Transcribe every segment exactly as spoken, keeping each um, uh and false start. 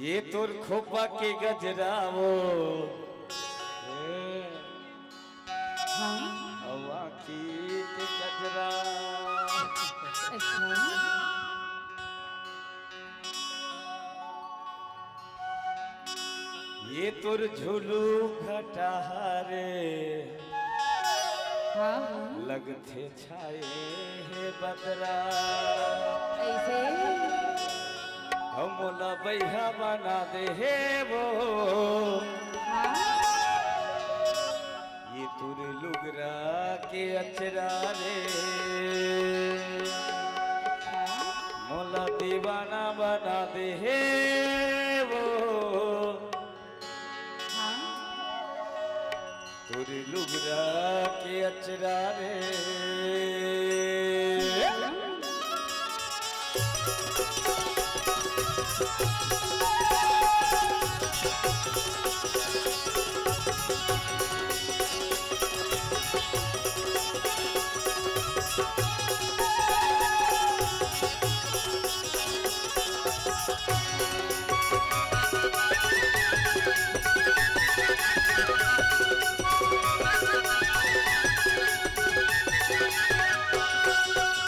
ये तोर खोपा के गजरा वो, हाँ। अउ आँखी के गजरा। अच्छा। ये तोर झुलुक घटा हरे, हाँ, हाँ। लगथे छाए हे बदरा। अइसे? हम मोला बइहा बना दे हे वो। हाँ। ये तोर लुगरा के अचरा रे। अच्छा। मोला दीवाना बना दे हे वो। हाँ। तोर लुगरा के अचरा रे।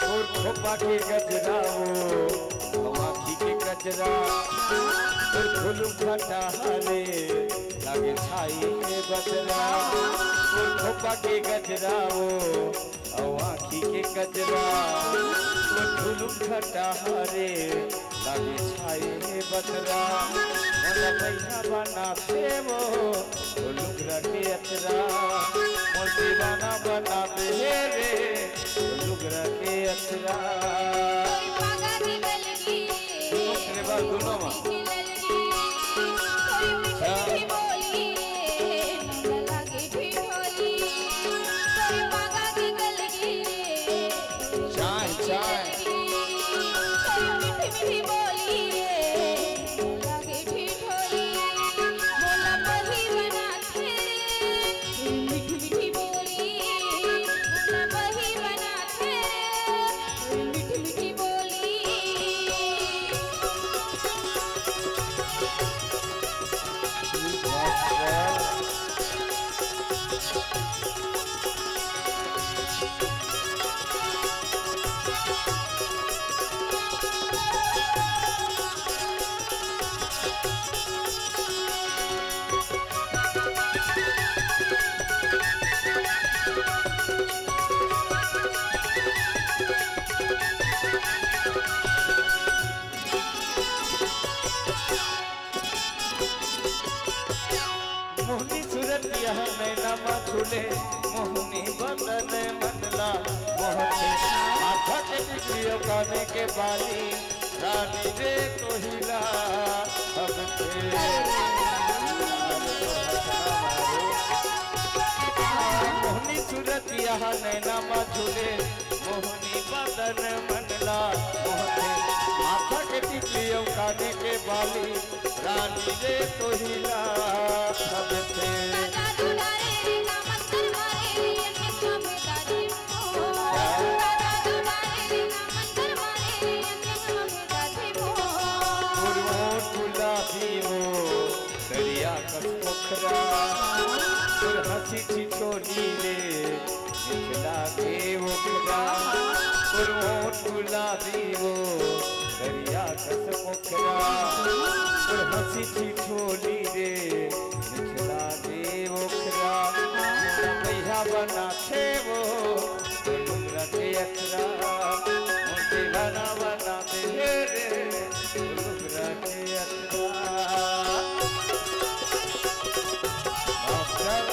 तोर खोपा के गजरा वो, अउ आँखी के गजरा, तोर झुलुक घटा हरे, लागे छाए हे बदरा। तोर खोपा के गजरा वो, अउ आँखी के गजरा, तोर झुलुक घटा हरे, लागे छाए हे बदरा। मोला बइहा बना दे वो, तोर लुगरा के अचरा। मोला दीवाना बना दे हे रे, तोर लुगरा के अचरा। कोई पागा निकल गई, दूनों के बस, दूनों में। निकल गई, कोई मीठी हाँ। मीठी बोली, मोला लागे ठिठोली। तोर पागा निकल गई, चाय, चाय। तोर मीठी मीठी बोली, लागे ठिठोली। मोला बही बनाथे रे, मीठी मीठी बोली। मोला बही बनाथे रे, मीठी मीठी बोली। मोहनी सूरतिया नैना मा झूले, मोहनी बदन मन ला मोहथे। माथा के टिकलियो काने के बाली, रानी रे तोहिला सबके। मोहनी सूरतिया नैना मा झूले, मोहनी बदन मन ला मोहथे। माथा के टिकलियो काने के बाली, रानी रे तोहिला सबके। तोर होठ गुलाबी वो, दरिया कस पोखरा। तोर हँसी ठिठोली रे, निकला के ओखरा। तोर होठ गुलाबी वो, दरिया कस पोखरा। तोर हँसी ठिठोली रे, निकला के ओखरा। भैया बना थे वो, तोर लुगरा के अचरा। मोर दीवाना बना दे रे, तोर लुगरा के अचरा। मास्टर।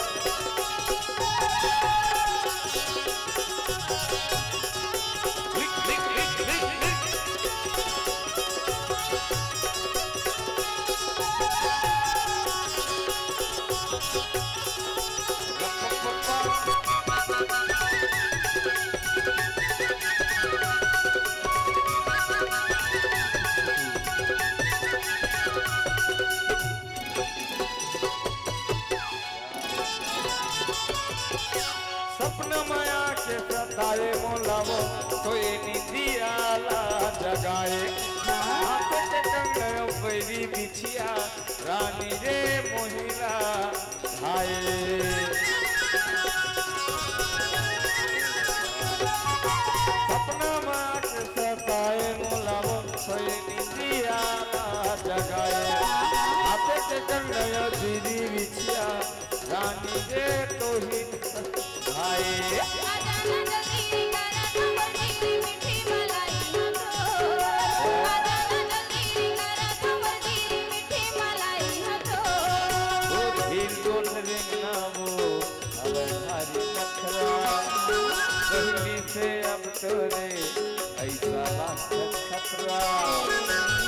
होए निंदिया ला जगाए, हाथ के कंगन पैरी बिछिया, रानी रे मोहिला भाए। सपना माँ के सताए मोला वो, सोए निंदिया जगाए। आते के कंगन दीदी बिछिया, रानी रे तोही भाए। ओ ढील डोल रेंगना वो, अब भारी नखरा। पहली से अब तोरे ऐसा लागत खतरा।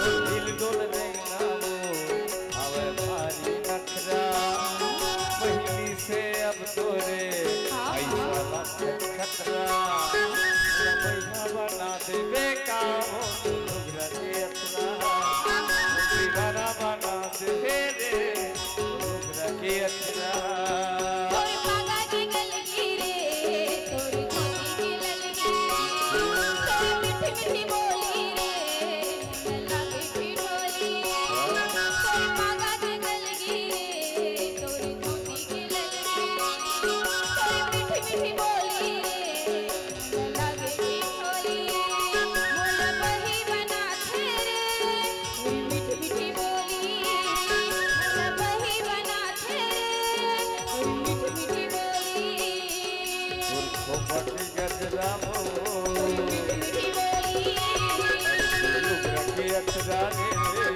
ओ ढील डोल रेंगना वो, अब भारी नखरा। पहली से अब तोरे ऐसा लागत खतरा। पैसा बना देबे का वो, लुगरा के अतरा। दीवाना बना देबे रे, लुगरा के अतरा। तोर पागा के गलगी रे, तोर धोती के ललगी, तोर मीठी मीठी बोली रे, लगे ठिठोली। तोर पागा के गलगी रे, तोर धोती के ललगी, तोर मीठी मीठी बोली रे, लगे ठिठोली। मोला बही बनाथे रे, तोर मीठी मीठी बोली, मोला बही बनाथे रे, तोर मीठी मीठी बोली। तोर खोपटी गजरा वो, तोर मीठी मीठी बोली, लुगरा के अतरा रे। तोर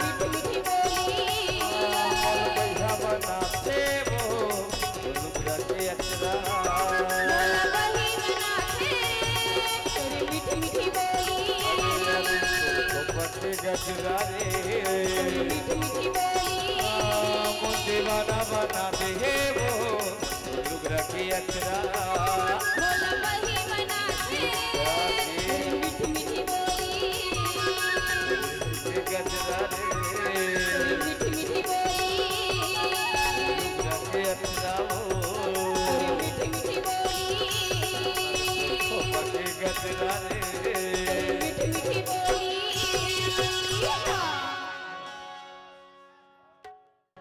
मीठी मीठी बोली, मोला बही बनाथे वो, लुगरा के अतरा। मोला बही बनाथे रे, तोर मीठी मीठी बोली। खोपटी गजरा रे, तोर मीठी मीठी बोली। मोर दीवाना बना दे हे वो, लुगरा के अतरा। मोला बही बनाथे रे, तोर मीठी मीठी बोली। गजरा रे, तोर मीठी मीठी बोली। लुगरा के अतरा वो, तोर मीठी मीठी बोली। खोपटी गजरा रे, तोर मीठी मीठी बोली।